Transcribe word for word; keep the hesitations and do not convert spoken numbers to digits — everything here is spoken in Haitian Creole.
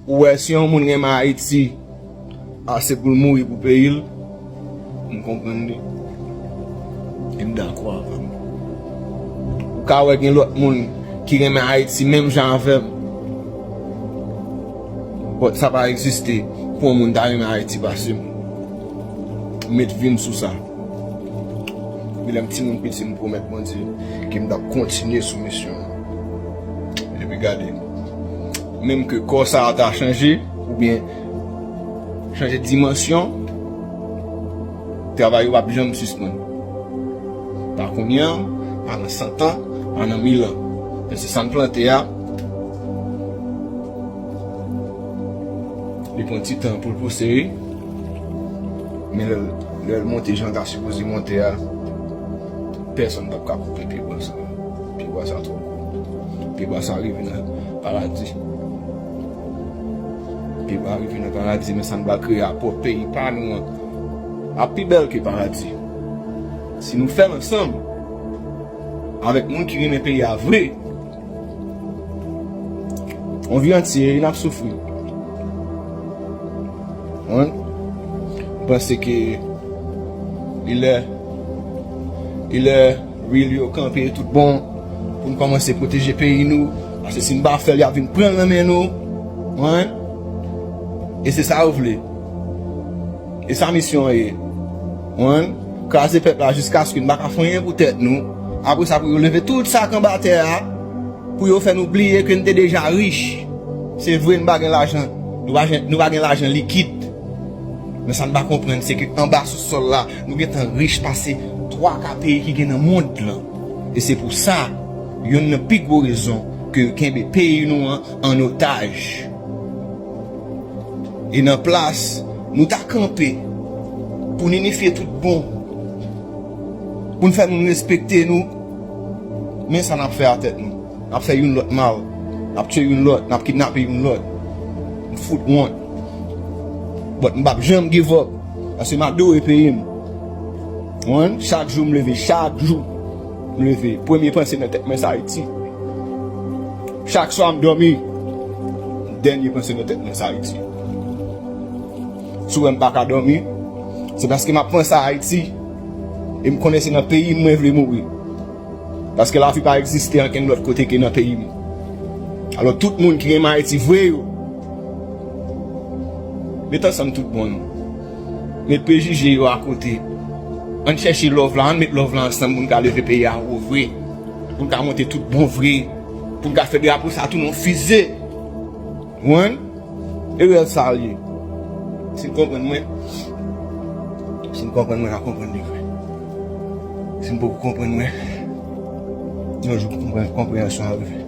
Ou wè, si yon moun renmen Ayiti ase pou l mouri pou peyi l, m konprann li. E m dakò avè l. Ou ka wè gen lòt moun ki renmen Ayiti menm jan avè m. But sa pa egziste pou yon moun ta renmen Ayiti pase m. M met vi m sou sa. Depi lè m timoun piti, m pwomèt Bondye ke m t ap kontinye sou misyon an. Epi gade, menm ke kò sa a ta chanje, oubyen chanje dimansyon, travay yo p ap janm sispann. Pa kounye a, pa nan san tan, pa nan mil an. Men se sa n plante a, li pran ti tan pou l pouse, wi. Men lè, lè l monte jan l ta sipoze monte a, pèsonn p ap ka koupe pyebwa sa. Pyebwa sa twò gwo. Pyebwa sa rive nan paradi. Pyebwa rive nan paradi, men sa n pral kreye a pwòp peyi pa nou an ap pi bèl ke paradi. Si nou fè l ansanm avèk moun ki renmen peyi a vre, yon vi antye, n ap soufri. Wi. M panse ke li lè, li lè, real yo kanpe tout bon pou n kòmanse pwoteje peyi nou. Paske si n pa fè l, y ap vin pran l nan men nou. Wi. E se sa yo vle. E sa misyon an ye. Wi. Kraze pèp la jiskaske n pa ka fè anyen pou tèt nou. Apre sa, pou yo leve tout sa k anba tè a, pou yo fè nou bliye ke n te deja rich. Se vre, n pa gen lajan, nou pa gen, nou pa gen lajan likid. Men sa n pa konprann, se ke anba sousòl la, nou gentan rich pase twa ka peyi ki gen nan mond lan. E se pou sa, youn nan pi gwo rezon ke yo kenbe peyi nou an an otaj. E nan plas nou ta kanpe pou n inifye tout bon, pou n fè moun respekte nou, men sa n ap fè a tèt nou. N ap fè youn lòt mal. N ap tiye youn lòt, n ap kidnape youn lòt. M fout wont. But m p ap janm give up. Paske m adore peyi m. Wi, chak jou m leve, chak jou m leve, premye panse nan tèt mwen se Ayiti. Chak swa m dòmi, dènye panse nan tèt mwen se Ayiti. Si w wè m pa ka dòmi, se paske m ap panse a Ayiti, e m konnen se nan peyi m mwen vle mouri. Paske lavi pa egziste ankenn lòt kote ke nan peyi m. Alò, tout moun ki renmen Ayiti vre yo, met ansanm tout bon nou. Met prejije yo akote. Ann chèche love la, ann met love la ansanm pou n ka leve peyi a wo vre. Pou n ka monte tout bon vre. Pou n ka fè drapo sa tounen yon fize. Wi. E rèv sa l ye. Si n konprann mwen, si n konprann mwen, n a konprann li vre. Si n poko konprann mwen, yon jou konprann, konpreyansyon an rive.